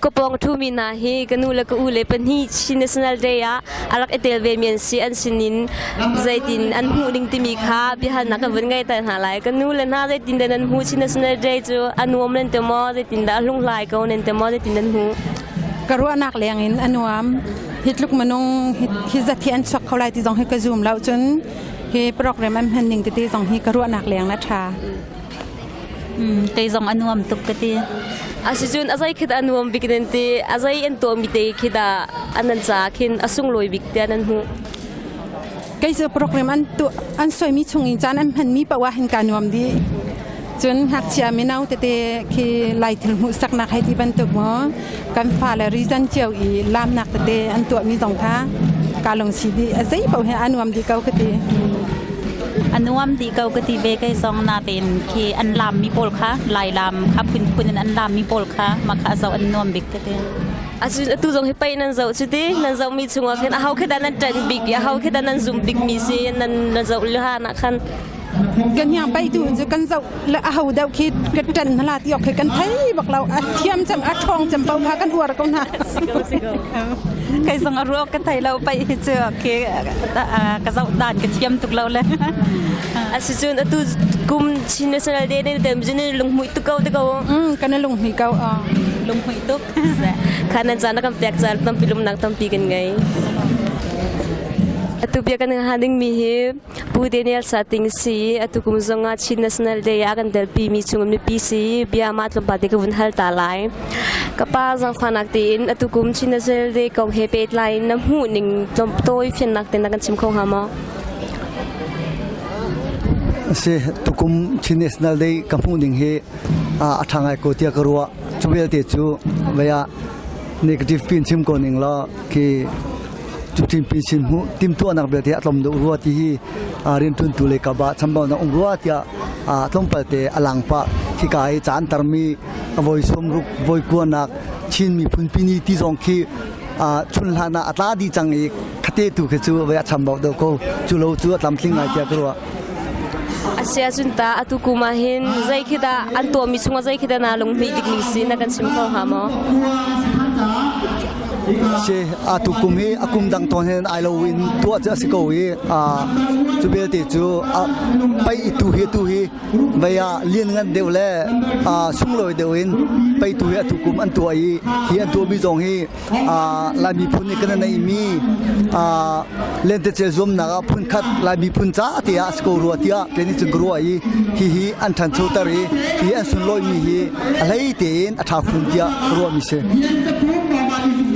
ka pawng ṭhumi hna hi ka nu le ka u le pahnih Chin National Day ah a rak i tel ve mi an si. An sinin zeitin an hmuh ding timi kha biahalnak ka vun ngei ter hna lai. Ka nu le hna zeitin dah nan hmuh Chin National Day cu a nuam nan ti maw? Zeitin dah a hlunghlai ko nan ti maw? Zeitin nan hmuh? Ka ruahnak leng in a nuam. Hi tluk minung hi zat hi an chuak kho lai ti zong hi ka zum lo cun hi program an hman ning tete zong hi ka ruahnak leng na ṭha. Kei zong a nuam tuk ka ti. Asicun a zei khi dah a nuam bik nan ti? A zei an tuahmi te khi dah an nan caah khin a sunglawi bik tiah nan hmuh? Kei cu program an tuah an soimi chung in caan an hmanmi paoh ah hin kaa nuam dih. Cun ngakchia mino tete khi Lai thil hmuhsaknak hei ti bantuk maw kan fale reason cio i laamnak tete an tuahmi zong kha kaa lungsi dih. A zei paoh hi a nuam dih ko ka ti. A nuam dih ko ka ti ve kei zong natein khi an laammi pawl kha Lai laam kha phunphun in an laammi pawl kha mah kha a zoh an nuam bik ka ti. Atu zong hi pei nan zoh cu ti nan zohmi chungah khin aho khi dah nan ṭanh bik i aho khi dah nan zum bikmi si nan nan zoh lihan ah khan Kan hiang pai tu cu kan zoh le a ho deuh khi ka ṭan hna ti awk khi kan thei bak lo a thiam cem a ṭhawng cem paoh kha kan uar ko hna. Kei zong a ruak ka thei lo pai hi cu khi ka zoh dan ka thiam tuk lo le. Asicun atu kum Chin National Day ne tem jin lunghmuih tuk ko te ko. Kan lunghmuih ko. Lunghmuih tuk. Kha nan caan na kan pek caan tampi lumnak tampi kan ngei. Atu bia kan ha ding mi hi Pu Daniel Sating si atu kum zongah Chin National Day ah kan telpi mi chung mipi si bia ma tlawmpal te ka vun hal ta lai. Ka pa zangfanak tein atu kum Chin National Day kong he pehtlai in na hmuh ning tlawmtawi fiannak te na kan chim kho hnga maw? Si tukum Chin National Day ka hmuh ning hi a ṭha ngai ko tiah ka ruah. Cu vialte cu vei ah negative pin chim ko ning law khi Cutin pi sin hmuh timhtuahnak vialte a tlawm deuh rua ti hi rianṭuantu lei kap ah chambaunak um rua tiah tlawmpal te a lang pah. Khika i caan tarmi voi sawmruk voi kuanak Chin miphun pini ti zong khi chun hlan ah a tla dih cang i khate tu khi cu voi a chambau deuh ko. Cu lo cu a tlamtling ngai tiah ka ruah. Asia cun ta atu kum ah hin zei khi dah an tuahmi chungah zei khi dah naa lunghmuih bikmi si na kan chim kho hnga maw? Si atu kum hi a kum dang tawn hin ai lo in tuah cu a si ko i cu belte cu pei tu hi tu hi vei ah lianngan deuh le sunglawi deuh in pei tu hi atu kum an tuah i hi an tuahmi zong hi Lai miphun nih kan neihmi lentecel zuamnak ah phunkhat Lai miphun ca te ah a si ko rua tiah kei nih cun ka ruah i hihi an ṭhanchoter i hi an sunlawihmi hi a hlei tein a ṭha khun tiah ka ruahmi si.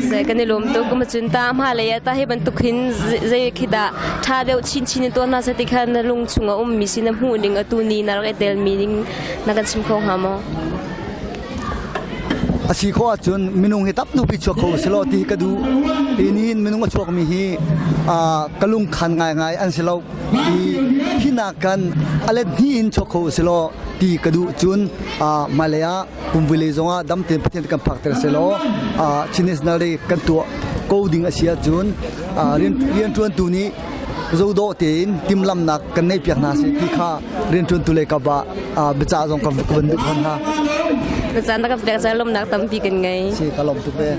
Se kan i lawm tuk kuma cun ta hma lei ah ta hi bantuk hin zei khi dah ṭha deuh chinchin in tuah hna se ti kha na lung chung a ummi si na hmuh ning atu ni na rak i tel mi ning na kan chim kho hnga maw? A si khawh ahcun minung hi tam duhpi chuak kho selaw ti ka duh. Hi nihin minung a chuakmi hi ka lungkhan ngaingai an si lo. Hi hi nakan a let hnih in chuak kho selaw ti ka duh cun hmailei ah kumvui lei zongah dam tein Pathian kan phakter selaw Chin National Day kan tuah ko ding a si ahcun rianṭuantu nih zodawh tein timhlamhnak kan neihpiak hna seh ti kha rianṭuantu lei kap ah biacah zong kan van duh fawn hna. Biacah na kan pek caah lawmhnak tampi kan ngei. Si ka lawm tuk ve.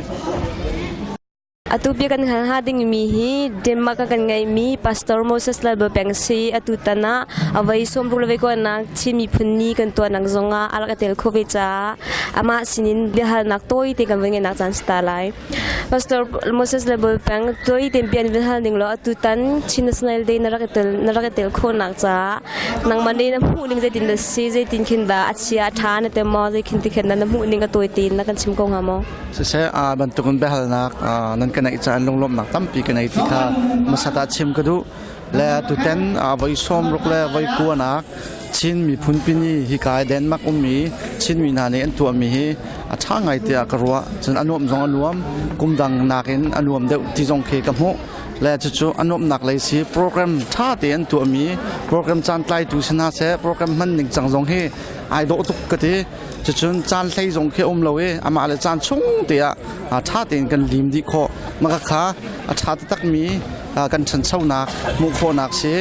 Atu bia kan hal hnga dingmi hi Denmark ah kan ngeihmi Pastor Moses Lalbapeng si atu tan ah avei sawmruk le vei kuanak Chin miphun ni kan tuahnak zongah a rak i tel kho ve caah amah sinin biahalnak tawi te kan van ngeihnak caan si ta lai. Pastor Moses Lalbapeng tawi te bia an van hal ning law atu tan Chin National Day na rak i tel na rak i tel khawhnak caah nangmah nih na hmuh ning zeitin dah si zeitin khin dah a chia a ṭha na te maw zei khin ti khin na hmuh ning a tawi tein na kan chim ko hnga maw? Siseh bantukin biahalnak nan ka neih caah lunglawmhnak tampi ka nei ti kha hmasat ah chim ka duh. Le tuten voi sawmruk le voi kuanak Chin miphun pini hika i Denmark ummi Chinmi hna nih an tuahmi hi a ṭha ngai tiah ka ruah. Cun a nuamh zong a nuam. Kum dang nakin a nuam deuh ti zong khi ka hmuh. Le cucu a nuamhnak lei si program ṭha tein an tuahmi program caan tlaitu si hna seh program hman ning cang zong hi ai dawh tuk ka ti. Cucun caan hlei zong khi a um lo i amah le caan chung te ah ṭha tein kan lim dih khawh. Mah kha a ṭha taktakmi kan ṭhanchonak hmuh khawhnak si.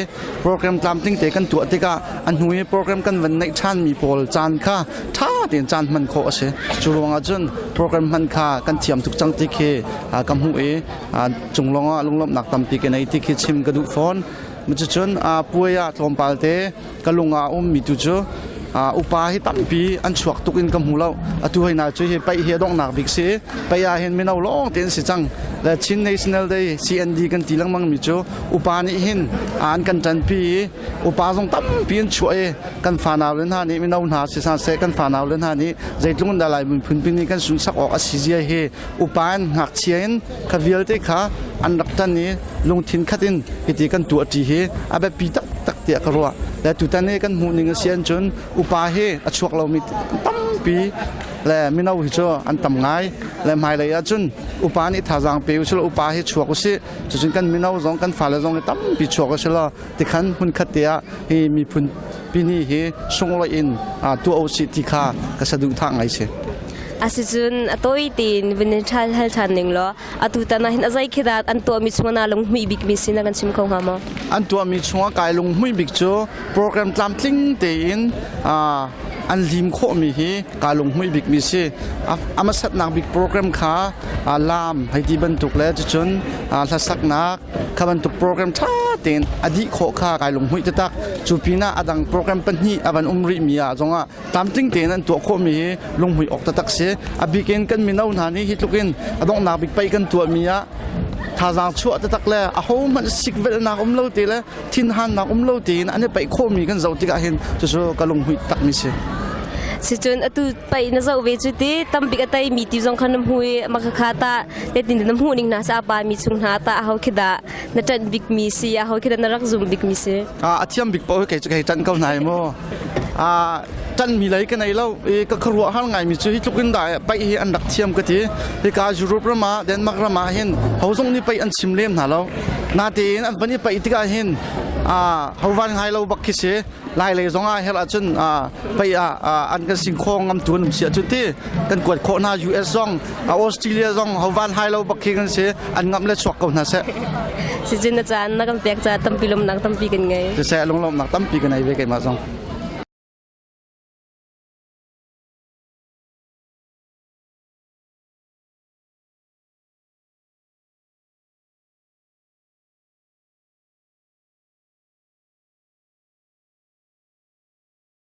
Program tlamtling te kan tuah tikah a hnu i program kan van neih ṭhanmi pawl caan kha ṭha tein caan hman khawh a si. Cu ruangah cun program hman kha kan thiam tuk cang ti khi ka hmuh i cung lawngah lunglawmhnak tampi ka nei ti khi chim ka duh fawn. Cucun puai ah tlawmpal te ka lung ah a ummi tu cu upa hi tampi an chuak tuk in ka hmu lo. Atu hei na cu hi paih hi a donghnak bik si. Paih ah hin mino lawng tein si cang. Le Chin National Day CND kan ti lengmang mi cu upa nih hin an kan ṭanpi i upa zong tampi an chuah i kan fanau le hna nih mino hna si seh kan fanau le hna nih zeitluk in dah Lai miphun pi nih kan sunsak awk a si zia hi upa in ngakchia in kha vialte kha an rak tan i lungthin khat in hiti kan tuah ṭi hi a biapi taktak tiah ka ruah. Le tutan hi kan hmuh ning a si ahcun upa hi a chuak lomi tampi le mino hi cu an tam ngai. Le hmailei ahcun upa nih thazaang pe usih law upa hi chuak usih. Cucun kan mino zong kan fale zong hi tampi chuak usih law tikhan hmunkhat te ah hi miphun pini hi sunglawi in tuah usih ti kha ka saduhthah ngai si. Asicun a tawi tein vun in ṭhal hal ṭhan ning law atu tan ah hin a zei khi dah an tuahmi chungah naa lunghmuih bikmi si na kan chim kho hnga maw? An tuahmi chungah kai lunghmuih bik cu program tlamtling tein an lim khawhmi hi kaa lunghmuih bikmi si. A hmasatnak bik program kha laam hei ti bantuk le cucun hlasaknak kha bantuk program ṭha tein a dih khawh kha kai lunghmuih taktak. Cu pinah a dang program pahnih a van um rihmi ah zongah tlamtling tein an tuah khawhmi hi lunghmuih awk taktak si. A bik in kan mino hna nih hi tluk in a donghnak bik pei kan tuahmi ah thazaang chuah taktak le ahohmanh sikvelhnak um lo te le thinhannak um lo tein an i paih khawhmi kan zoh tikah hin cucu ka lunghmuih takmi si. Sicun atu paih na zoh ve cu ti tambik a teimi ti zong kha na hmu i makhakha ta tetin na hmuh ning hna sa pa mi chung hna ta aho khi dah na ṭanh bikmi si aho khi dah na rak zum bikmi si. A thiam bik paoh kei cu kei ṭanh ko hna mu. Ṭanhmi lei ka nei lo i ka khuaruah har ngaimi cu hi tluk in dah paih hi an rak thiam ka ti. Hika Europe ram ah Denmark ram ah hin ho zong nih paih an chim lem hna lo. Natein an van i paih tikah hin ho van ngai lo bak khi si. Lai lei zong ah herh ahcun paih ah an kan singkhaw ngam tu an um si ahcun ti kan kuat khawh hna US zong Australia zong ho van hai lo bak khi kan si an ngamh le chuak ko hna seh. Sicin na caan na kan pek caah tampi lawmnak tampi kan ngei. Siseh lunglawmhnak tampi kan ei ve keimah zong.